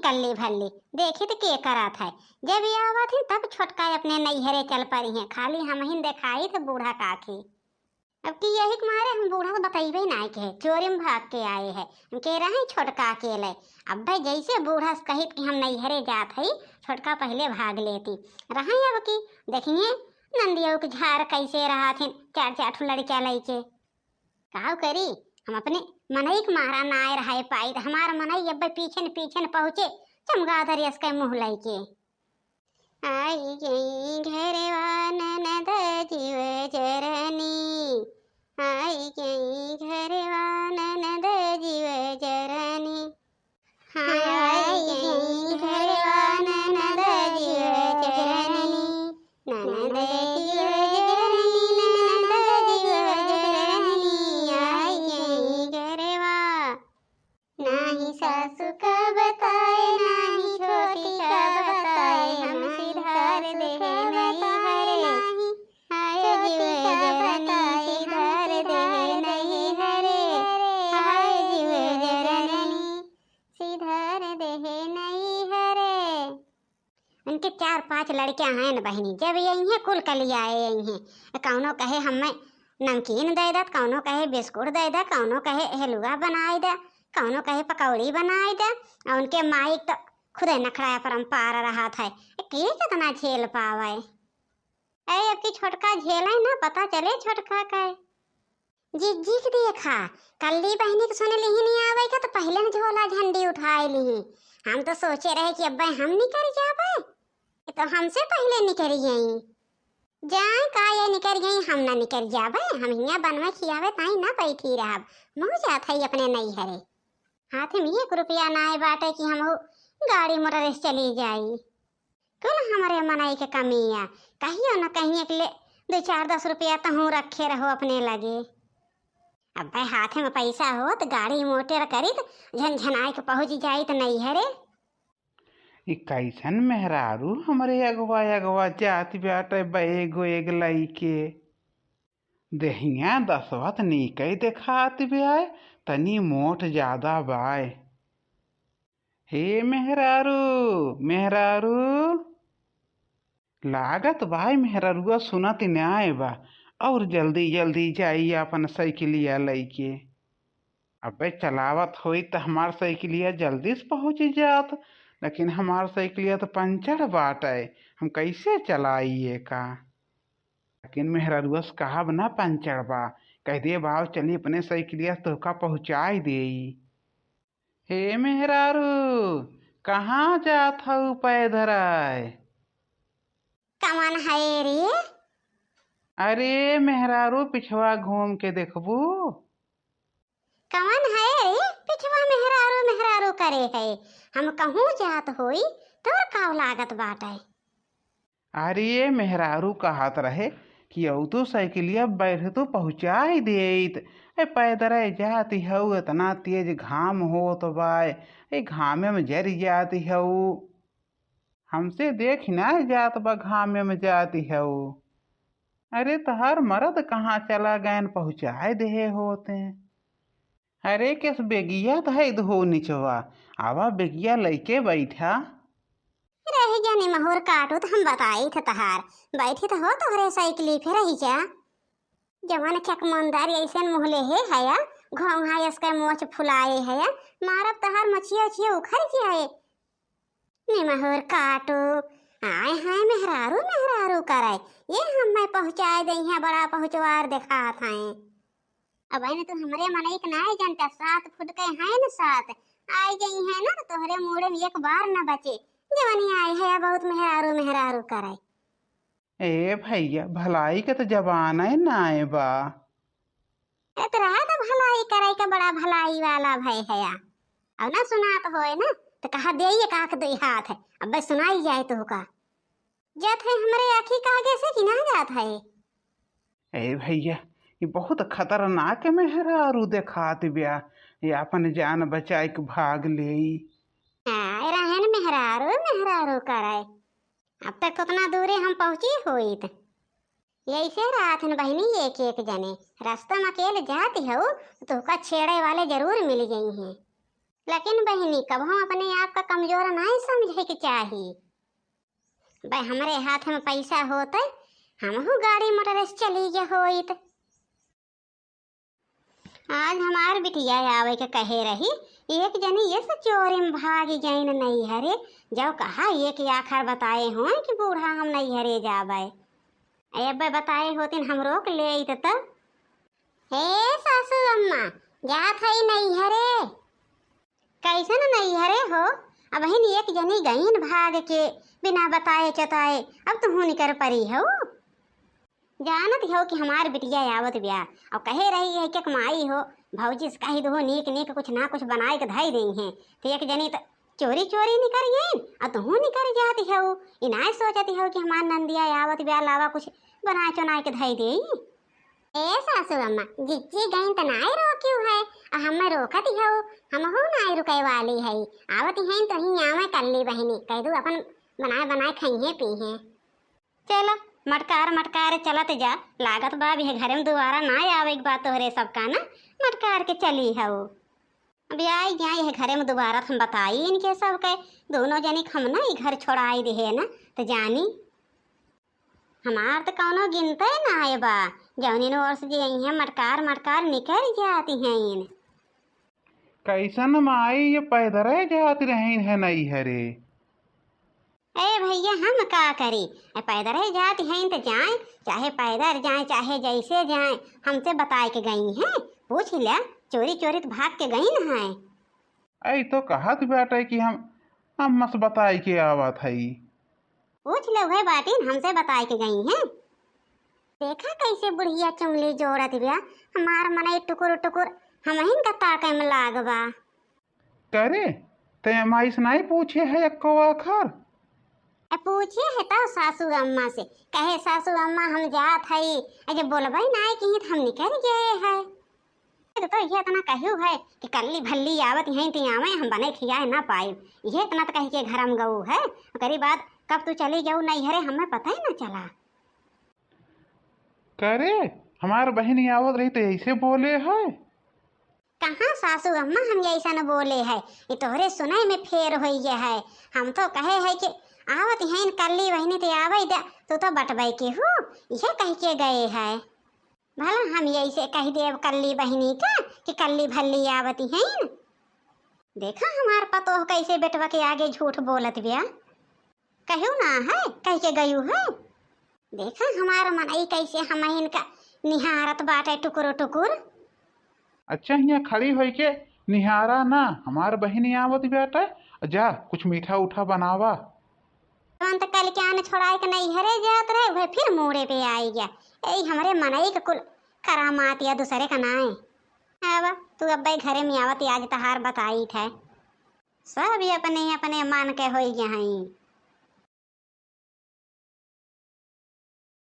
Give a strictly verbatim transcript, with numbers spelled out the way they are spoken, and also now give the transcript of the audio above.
कल्ली भल्ली, देखी त के करत है। जब ये आवत ही तब छोटका अपने नैहरे चल परी हैं, खाली हमहिन देखाई थे बूढ़ा काकी। अब की यही के मारे हम बूढ़ा से बतइबे नाई के, चोरी में भाग के आए है। हम के रहे छोटका अकेले। अब भाई जैसे बूढ़ा से कहित कि हम नैहरे जात हई, छोटका पहिले भाग लेती। रहे अब की देखिए नंदियो के झार कैसे रहा थे, चार चार ठो लड़किया लइके। काव करी, हम अपने मनई के मारा नाय रहे पाई, त हमार मनई अब पीछे न पीछे न पहुँचे, चमगादर यस के मुँह लइके। आई गई घरवा ननद जीव जरनी, आई गई घरवा ननद जीव जरनी। हाँ, आई गई घरवा ननद जीव जरनी, ननद जीव जरनी, ननद जीव जरनी, आई गई घरवा। नाही सासू का बताए, नाही छोटी का बताए, हम सिधार देहे नहीं हरे। नाही हाय जीव जरनी, सिधार देहे नहीं हरे। हाय जीव जरनी, सिधार देहे नहीं हरे। उनके चार पांच लड़कियां हैं न बहिनी, जब यही हैं कुल कलिया यही हैं। कौनो कहे हमें नमकीन दे दे, कौनो कहे बिस्कुट दे दे, कौनो कहे हलवा बनाए दे, कौनो कहे पकौड़ी बनाए दे। और उनके माई तो खुदे नखड़ा परम्पार रहत है, के कितना झेल पावे। अरे अब की छोटका झेले ना, पता चले छोटका का। जिज्जी के देखा, कल्ली बहिनी के सुन लिही नहीं आवे का, तो पहिले न झोला झंडी उठाए लिही। हम तो सोचे रहे कि अब्बे हम निकल जाबे, ये तो हमसे पहिले निकल गई। जाए का ये निकल गई, हम ना निकल जाबे, हम हियाँ बनवे खियावे ताई ना बैठी रहब, मुँह जात है अपने नैहरे। हाथ में एक रुपया नाय बाटे कि हम गाड़ी मोटर से चली जाई। कुल हमरे मनई के कमिया, कहियो न कहियो के ले दो चार दस रुपया तहूँ रखे रहो अपने लगे। अब्बे हाथे में पैसा होत, गाड़ी मोटर करित, झनझनाए के पहुँच जाइत नैहरे। ई कैसन मेहरारू हमरे अगवा अगवा जात बाटे बैग वैग लइके। देहिया दसवत नीकै देखात बाय, तनी मोट ज्यादा बाय। हे मेहरारू, मेहरारू। लागत बाय मेहरारुआ सुनत नाय बा, और जल्दी जल्दी जाई आपन साइकिलिया लइके। अबे चलावत होई त हमार साइकिलिया जल्दी से पहुँच जात, लेकिन हमार साइकिलिया त पंचर बाटे, हम कैसे चलाई एका? लेकिन मेहरारुआ से कहब ना पंचर बा, कह देब, "आओ चली अपने साइकिलिया से तोहका पहुँचाई देई।" हे मेहरारू, कहाँ जात हऊ पैदराय? कवन है रे? अरे मेहरारू, पिछवा घूम के देखबू। कवन है रे? पिछवा मेहरारू मेहरारू करे है। हम कहूँ जात होई, तोर काव लागत बाटे? अरे मेहरारू कहत रहे कि अउ तू साइकिलिया बैठ तू पहुँचाई देत। ए पैदरे जात हऊ, इतना तेज घाम होत बाय, ए घामे में जरी जात हऊ। हमसे देखि ना जात बा घामे में जात हऊ। अरे तोहार मरद कहाँ चला गएन, पहुँचाए देहे होते। अरे केस बेगिया धई दहो निचवा, आवा बेगिया लइके बैठा। रह जाने महुर काटू त हम बताई थे तहार, बैठी त हो तोहरे साइकिली पे रही जा। जवन चकमंदर ऐसन मुँह लेहे हया, घोंघा यस के मोछ फुलाए हया, मारब तहार मछिया उछिया उखड़ जाए। निमहुर काटू, आए हैं मेहरारू मेहरारू करे, ये हमें पहुँचाए दे हैं, बड़ा पहुँचवार देखात हैं। अब आए तू हमरे मनई के नाय जानता, सात फुट के हैं न सात, आए गई हैं ना तो तोहरे मूड़े में एक बार न बचे, जवनी आए है बहुत मेहरारू मेहरारू करे। ए भैया, भलाई के तो जमाना ही नाय बा। ए, तोरा तो भलाई करे के बड़ा भलाई वाला भय है या। अब ना सुनात होए ना, तो कहा देइए काक दुई हाथ है, अब बस सुनाई जाए तो का। जात है हमरे आँखी का आगे से कि ना जात है? ए भैया, ये बहुत खतरनाक मेहरारू देखात ब्या, ये अपन जान बचाए के भाग लेई। हाँ, रहन मेहरारू, मेहरारू करे। अब तक उतना दूरे हम पहुँची होइत। यैसे रहत हन बहिनी एक एक जने, रस्ता में अकेले जात हऊ, तो तोहका छेड़े वाले जरूर मिल गई हैं। लेकिन बहिनी, कबहूँ अपने आप का कमजोर नाहीं समझे के चाही। बे, हमरे हाथ में पैसा होत, हमहू गाड़ी मोटर से चली गए होइत। आज हमार बिटिया आवे के कहे रही, एक जनी ये से चोरी में भागी गईन नैहरे। जब कहा एक आखर बताए हों कि बूढ़ा हम नैहरे जाबे, अबे बताए होतिन हमरो के ले अइत त। हे सासू अम्मा, जात हई नैहरे। कैसन नैहरे हो? अबहिन एक जनी गईन भाग के, बिना बताए चताए, अब तुहू निकर परी हो। जानत हो कि हमार बिटिया आवत बिया, और कहे रही है कि माई हो, भौजी से कही दो, नीक नीक कुछ ना कुछ बनाए के धई देइहैं। तो एक जनी तो चोरी चोरी निकर गईन, और तुहू निकर जात हो। इनाय सोचत हो कि हमार नंदिया आवत बिया, लावा कुछ बनाए चुनाए के धई देई। ए सासू अम्मा, जिज्जी गईन त नाय रोक्यू है, आ हमें रोकत हो, हमहू नाय रुके वाली है। आवत हैं तो ही आवे कल्ली बहिनी, कह दू अपन बनाए बनाए खइहें पीहें। चला, मटकार मटकार चलत जा, लागत बा अब यह घरे में दोबारा नाय आवे के बा तोहरे सबका ना, मटकार के चली हऊ। अब आई जाए यह घरे में दोबारा, हम बताई इनके सबके, दोनों जने के हम ना ई घर छोड़ाई दिहे ना, तो जानी हमार तो कौनो गिनते ना आए बा, जौनिन ओर से जे आई हैं मटकार मटकार निकर जाती हैं। कैसन माई, ये पैदरे जात रहीन है नैहरे। ए भैया, हम का करी, ए पैदरे जात हैं तो जाए, चाहे पैदर जाए, चाहे जैसे जाए, हमसे बताए के गई हैं। पूछ लिया, चोरी चोरी तो भाग के गई न है। ऐ तो कहत बाटे कि हम अम्मा से बताई के आवत हई। पूछ ले, उहे बाटिन, हमसे बताई के गई हैं। देखा कैसे बुढ़िया चुंगली जोड़त बिया, हमार मनई टुकुर टुकुर हमहिन का ताके में लाग बा। करे, ते माई से नाई पूछे है एक्को आखर? ए, पूछे है तो सासू अम्मा से, कहे सासू अम्मा हम जात हई, ए, जब बोलबे नाई की तो हम निकल गए है। तो, तो ये इतना कहू है कि कल्ली भल्ली आवत हैं तो आवे, हम बने खियाए ना पाइब, ये इतना तो कह के घर में गऊ है। ओकरी बाद कब तू चली जाऊ नैहरे, हमें पता ही ना चला। करे, हमार बहिनी आवत रही तो ऐसे बोले है? कहाँ सासू अम्मा हम ऐसा न बोले है, ये तोहरे सुनाई में फेर होई गया है। हम तो कहे है कि आवत हैं कल्ली बहिनी तो आवे दे, तू तो बटबे के हूँ, ये कह के गए है। भला हम यही से कह देब कल्ली बहिनी का कि कल्ली भल्ली आवती हैं। देखा हमार पतोह कैसे बेटवा के आगे झूठ बोलत बिया। कहू ना है, कह के गयू है। देखा हमार मनई कैसे हमहिन का निहारत बाटे टुकुर टुकुर। अच्छा, हियाँ खड़ी होई के निहारा ना, हमार बहिनी आवत बाटे, जा कुछ मीठा उठा बनावा। तुरंत कल के आने छोड़ाए के नैहरे जात रहे, वह फिर मूड़े पे आई गया। ए, हमरे मनई के कुल करामात या दूसरे का नाए। अब तू अब्बे घरे में आवत, आज तहार बताई थे। सब ही अपने अपने मन के होई गए हैं।